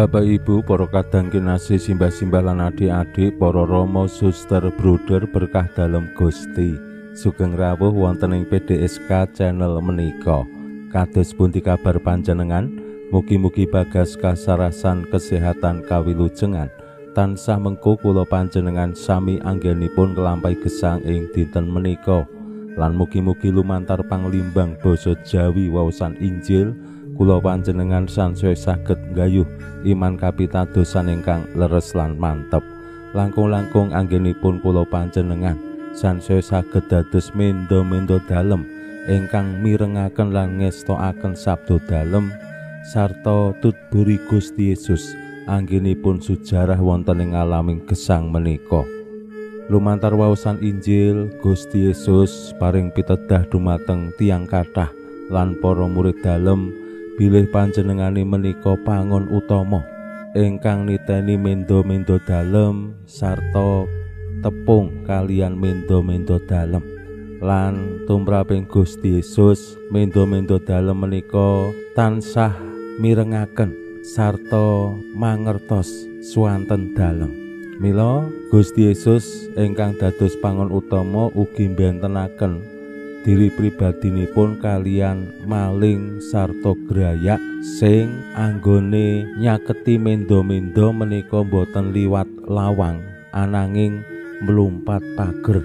Bapak Ibu, para kadang kinasih, simbah-simbah lan adik-adik, para rama, suster, bruder berkah dalem Gusti. Sugeng rawuh wonten ing PDSK channel menika. Kados pundi kabar panjenengan? Mugi-mugi bagas kasarasan kesehatan kawilujengan. Tansah mengko kula panjenengan sami anggenipun nglampahi gesang ing dinten menika. Lan mugi-mugi lumantar panglimbang basa Jawi waosan Injil kula panjenengan sansaya saged nggayuh iman kapitadosan ingkang leres lan mantep. Langkung-langkung anggenipun kula panjenengan sansaya saged dados mendo-mendo dalem ingkang mirengaken lan ngestokaken sabda dalem sarta tutburi Gusti Yesus anggenipun sujarah wonten ing alaming gesang menika. Lumantar waosan Injil Gusti Yesus paring pitedah dumateng tiyang kathah lan para murid dalem bilih panjenengane menika pangon utama ingkang niteni mendo-mendo dalem sarta tepung kalian mendo-mendo dalem. Lan tumraping Gusti Yesus mendo-mendo dalem menika tansah mirengaken sarta mangertos swanten dalem. Mila Gusti Yesus ingkang dados pangon utama ugi mbentenaken diri pribadinipun kalian maling sarta grayak sing anggone nyaketi mendo-mendo menika boten liwat lawang ananging mlumpat pager.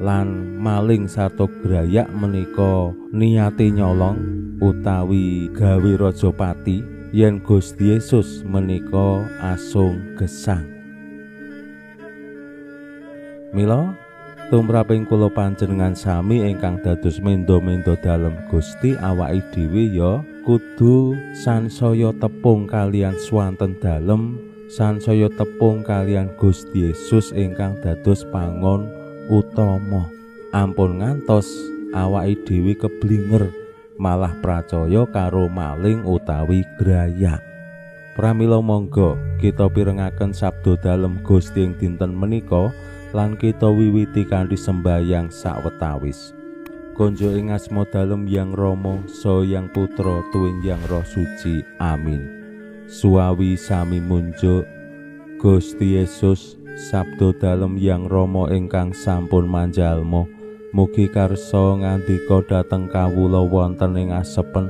Lan maling sarta grayak menika niate nyolong utawi gawe rajapati yen Gusti Yesus menika asung gesang. Mila tumraping kula panjenengan sami ingkang dados mendo-mendo dalem Gusti, awake dhewe ya kudu sansaya tepung kalian swanten dalem, sansaya tepung kalian Gusti Yesus ingkang dados pangon utama. Ampun ngantos awake dhewe keblinger malah pracaya karo maling utawi grayak. Pramila monggo kita pirengaken sabda dalem Gusti ing dinten menika lan kita wiwiti kanthi sembayang sawetawis. Konjo ing asma dalem Yang Rama, saha Yang Putra, tuwin Yang Roh Suci. Amin. Suwawi sami munjuk Gusti Yesus, sabda dalem Yang Rama ingkang sampun manjalma, mugi karsa ngandika dhateng kawula wonten ing asepen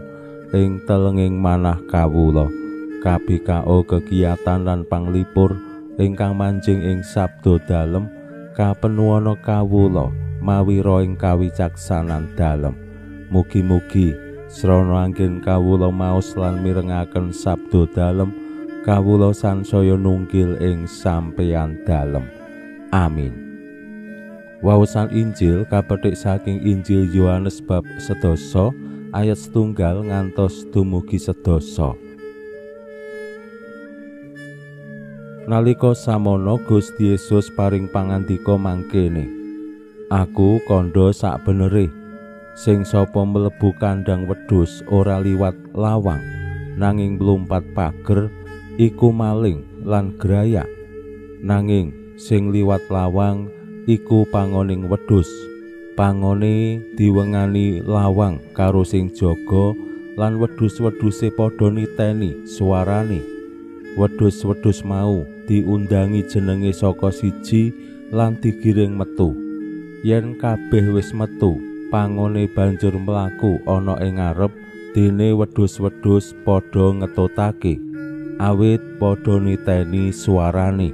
ing telenging manah kawula. KBKO kegiatan lan panglipur ingkang manjing ing sabda dalem kapenuwana kawula mawi ing kawicaksanan dalem. Mugi-mugi srana anggen kawula maos lan mirengaken sabda dalem, kawula sansaya nunggil ing sampeyan dalem. Amin. Waosan Injil kapethik saking Injil Yohanes bab 10 ayat 1 ngantos dumugi 10. Nalika samono Gusti Yesus paring pangandika mangkene, Aku kandha sakbenere, sing sapa mlebu kandhang wedhus ora liwat lawang nanging mlumpat pager iku maling lan grayak. Nanging sing liwat lawang iku pangoning wedhus. Pangone diwengani lawang karo sing jaga lan wedhus-wedhuse padha niteni suarane. Wedhus-wedhus mau diundangi jenenge saka siji lan digiring metu. Yen kabeh wis metu, pangone banjur mlaku ana ing ngarep, dene wedhus-wedhus padha ngetutake awit padha niteni suarane.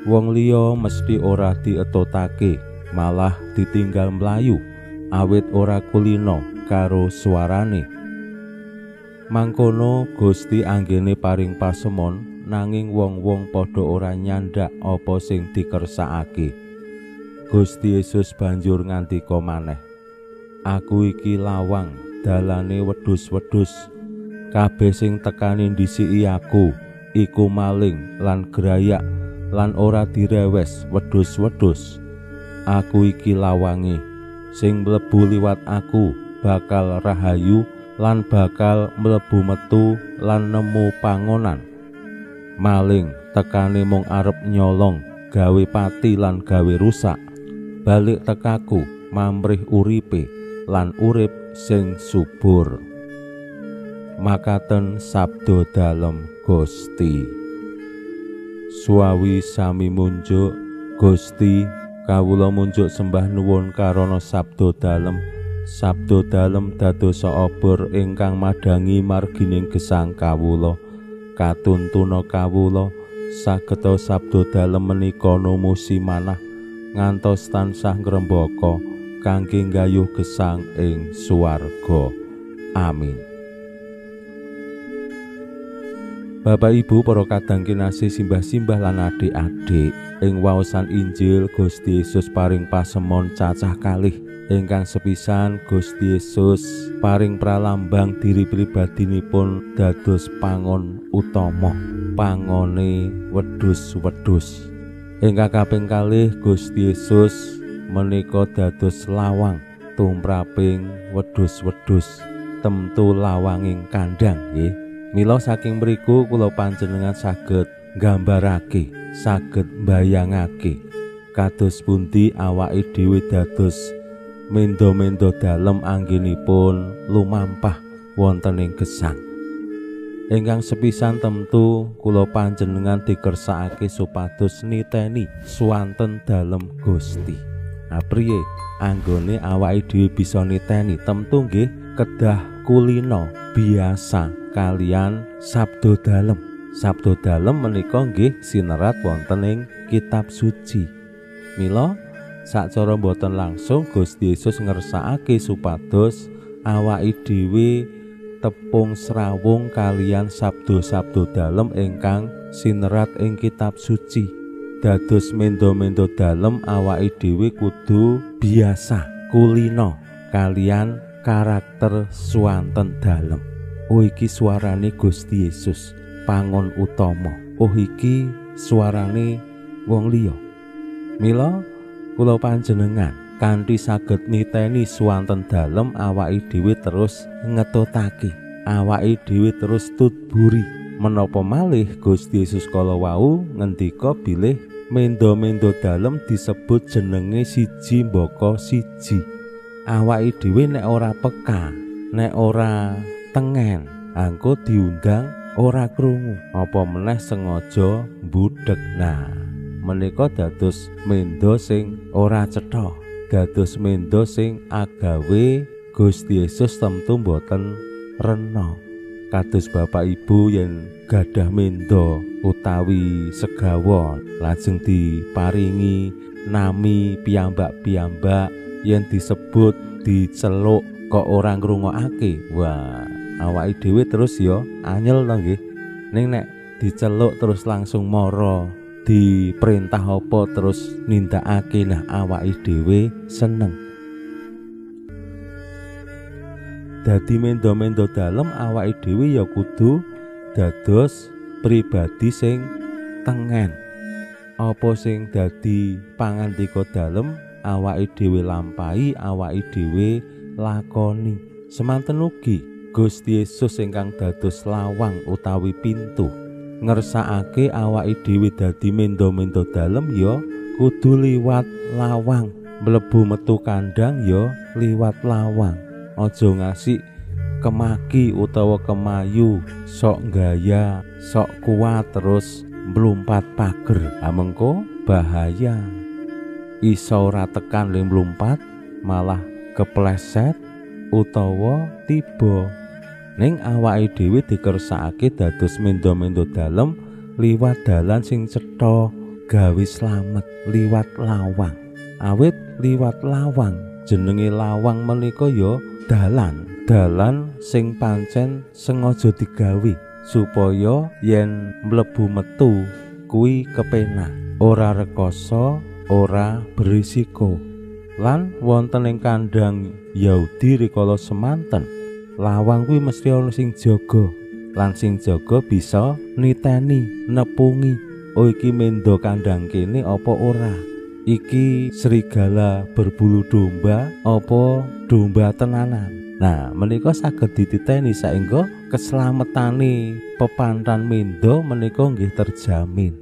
Wong liya mesti ora dietutake, malah ditinggal mlayu awit ora kulina karo suarane. Mangkono Gusti anggene paring pasemon, nanging wong-wong padha ora nyandak apa sing dikersakake. Gusti Yesus banjur ngandika maneh, Aku iki lawang dalane wedhus-wedhus. Kabeh sing tekani ndhisiki aku iku maling lan grayak lan ora direwes wedhus-wedhus. Aku iki lawange. Sing mlebu liwat aku bakal rahayu lan bakal mlebu metu lan nemu pangonan. Maling tekane mung arep nyolong, gawe pati lan gawe rusak. Balik tekaku mamrih uripe lan urip sing subur. Makaten sabda dalem Gusti. Suwawi sami munjuk Gusti, kawula munjuk sembah nuwun karana sabda dalem. Sabda dalem dadosa obor ingkang madhangi margining gesang kawula. Katuntuna kawula sageta sabda dalem menika numusi manah ngantos tansah ngrembaka kangge nggayuh gesang ing swarga. Amin. Bapak Ibu para kadang kinasih, simbah-simbah lan adik-adik, ing waosan Injil Gusti Yesus paring pasemon cacah kalih. Ingkang sepisan Gusti Yesus paring pralambang diri pribadinipun dados pangon utama, pangone wedhus-wedhus. Ingkang kaping kalih Gusti Yesus menika dados lawang tumraping wedhus-wedhus, temtu lawanging kandhang nggih. Mila saking mriku kula panjenengan saged nggambarake, saged mbayangake kados pundi awake dhewe dados mendo-mendo dalem anggenipun lumampah wonten ing gesang. Ingkang sepisan temtu kula panjenengan dikersakake supados niteni swanten dalem Gusti. Apriye anggone awake dhewe bisa niteni? Temtu nggih kedah kulino biasa kalian sabda dalem. Sabda dalem menika nggih sinerat wonten ing kitab suci. Mila sacara boten langsung Gusti Yesus ngersakake supados awake dhewe tepung srawung kalian sabda-sabda dalem ingkang sinerat ing kitab suci. Dados mendo-mendo dalem awake dhewe kudu biasa kulino kalian karakter swanten dalem. Oh iki suarane Gusti Yesus pangon utama. Oh iki suarane wong liya. Mila kula panjenengan kanthi saged niteni swanten dalem awake dhewe terus ngetutake, awake dhewe terus tutburi. Menapa malih Gusti Yesus kala wau ngendika bilih mendo-mendo dalem disebut jenenge siji mbaka siji. Awake dhewe nek ora peka, nek ora tengen, angko diundang ora krungu, apa meneh sengaja mbudhek. Nah, menika dados mendo sing ora cetha, dados mendo sing agawe Gusti Yesus temtu mboten rena. Kados Bapak Ibu yen gadah mendo utawi segawa lajeng diparingi nami piyambak-piyambak, yen disebut diceluk kok ora ngrungokake, wah awake dhewe terus ya anyel to nggih. Ning nek diceluk terus langsung mara, diperintah apa terus nindakake, nah awake dhewe seneng. Dadi mendo-mendo dalem awake dhewe ya kudu dados pribadi sing tengen. Apa sing dadi pangandika dalem awake dhewe lampahi, awake dhewe lakoni. Semanten ugi Gusti Yesus ingkang dados lawang utawi pintu ngersakake awake dhewe dadi mendo-mendo dalem ya kudu liwat lawang, mlebu metu kandhang ya liwat lawang. Aja ngasih kemaki utawa kemayu, sok gaya, sok kuat terus mlumpat pager. Amengko bahaya. Iso ora tekan le mlumpat malah kepleset utawa tiba. Ning awake dhewe dikersakake dados mendo-mendo dalem liwat dalan sing cetha gawe slamet liwat lawang. Awit liwat lawang, jenenge lawang menika ya dalan, dalan sing pancen sengaja digawe supaya yen mlebu metu kuwi kepenak, ora rekoso, ora berisiko. Lan wonten ing kandhang Yahudi rikala semanten, lawang kuwi mesti ana sing jaga, lan sing jaga bisa niteni, nepungi, oh iki mendo kandhang kene apa ora. Iki serigala berbulu domba apa domba tenanan? Nah, menika saged dititeni saengga keslametane pepantan mendo menika nggih terjamin.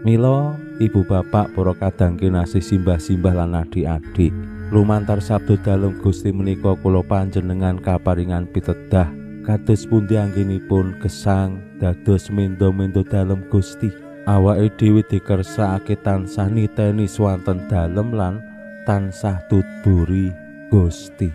Mila ibu bapak para kadang kinasih simbah-simbah lan adik-adik, lumantar sabda dalem Gusti menika kula panjenengan kaparingan pitedah kados pundi anggenipun gesang dados mendo-mendo dalem Gusti. Awake dhewe dikersakake tansah niteni swanten dalem lan tansah tutburi Gusti.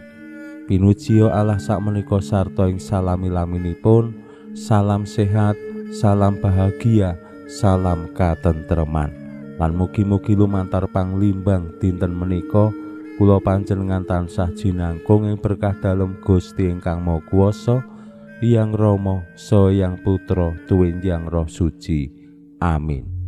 Pinujiya Allah sakmenika sarta ing salami-laminipun, salam sehat, salam bahagia, salam katentreman. Lan mugi-mugi lumantar panglimbang dinten menika kula panjenengan tansah jinangkung ing berkah dalem Gusti ingkang Maha Kuwasa, Hyang Rama, Saha Hyang Putra, tuwin Hyang Roh Suci. Amin.